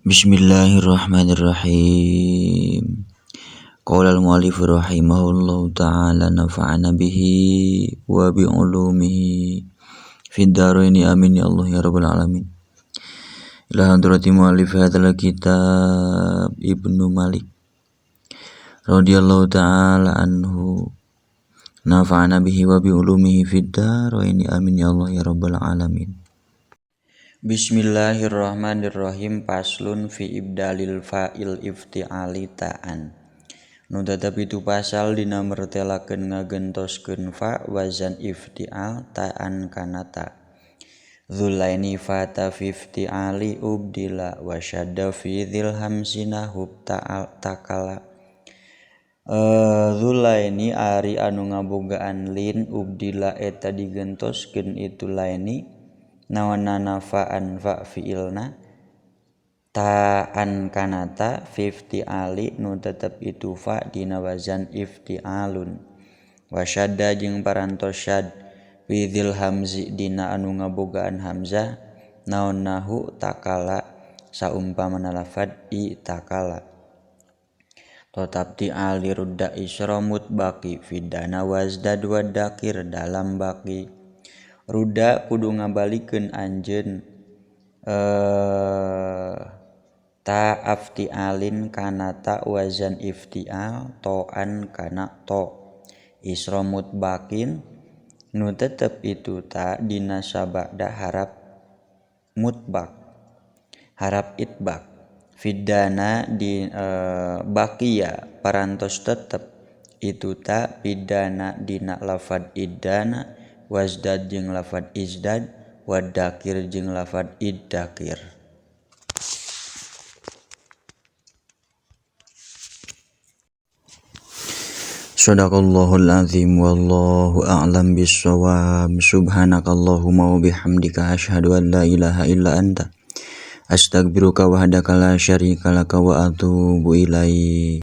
Bismillahirrahmanirrahim. Qala al-mu'allif rahimahullahu ta'ala nafa'ana bihi wa bi ulumihi fid dharaini amin ya Allah ya rabbal alamin. Ila hadrati mu'allif hadzal kitab Ibnu Malik radhiyallahu ta'ala anhu nafa'ana bihi wa bi ulumihi fid dharaini amin ya Allah ya rabbal alamin. Bismillahirrahmanirrahim. Paslun fi ibdalil fa'il ifti'ali ta'an. Nu tetep itu pasal dina mertelakeun ngagentoskeun fa wazan ifti'al ta'an kana ta. Dzulaini fata fi ifti'ali ubdila wa syadda fi dzil hamzina hub ta'al takala. Dzulaini ari anu ngabogaan lin ubdila eta digentoskeun itu laini naonana fa'an fa fi'ilna ta'an kanata fifti'ali nu tetep itu fa dina wazan ifti'alun wa syadda jeung parantos syad fi dzil hamzi dina anu ngabogaan hamzah naon nahu takala saumpamana lafad i takala tetap ti'ali rudda isra mutbaqi fidana wazdad wadakir dalam baqi ruda kudu ngabalikeun anjeun ta afti'alin kana ta wazan ifti'al to'an kana to isra mutbaqin nu tetep itu ta dina sabada harap mutbak harap itbak fidana di baqiya parantos tetep itu ta pidana dina lafad idana wazdad jeung lafad izdad wadakir jeung lafad iddakir. Shadaqallahul azim wallahu a'lam bissawab. Subhanakallahumma wa bihamdika asyhadu an la ilaha illa anta astaghfiruka wahdaka la syarika laka wa atubu ilaik.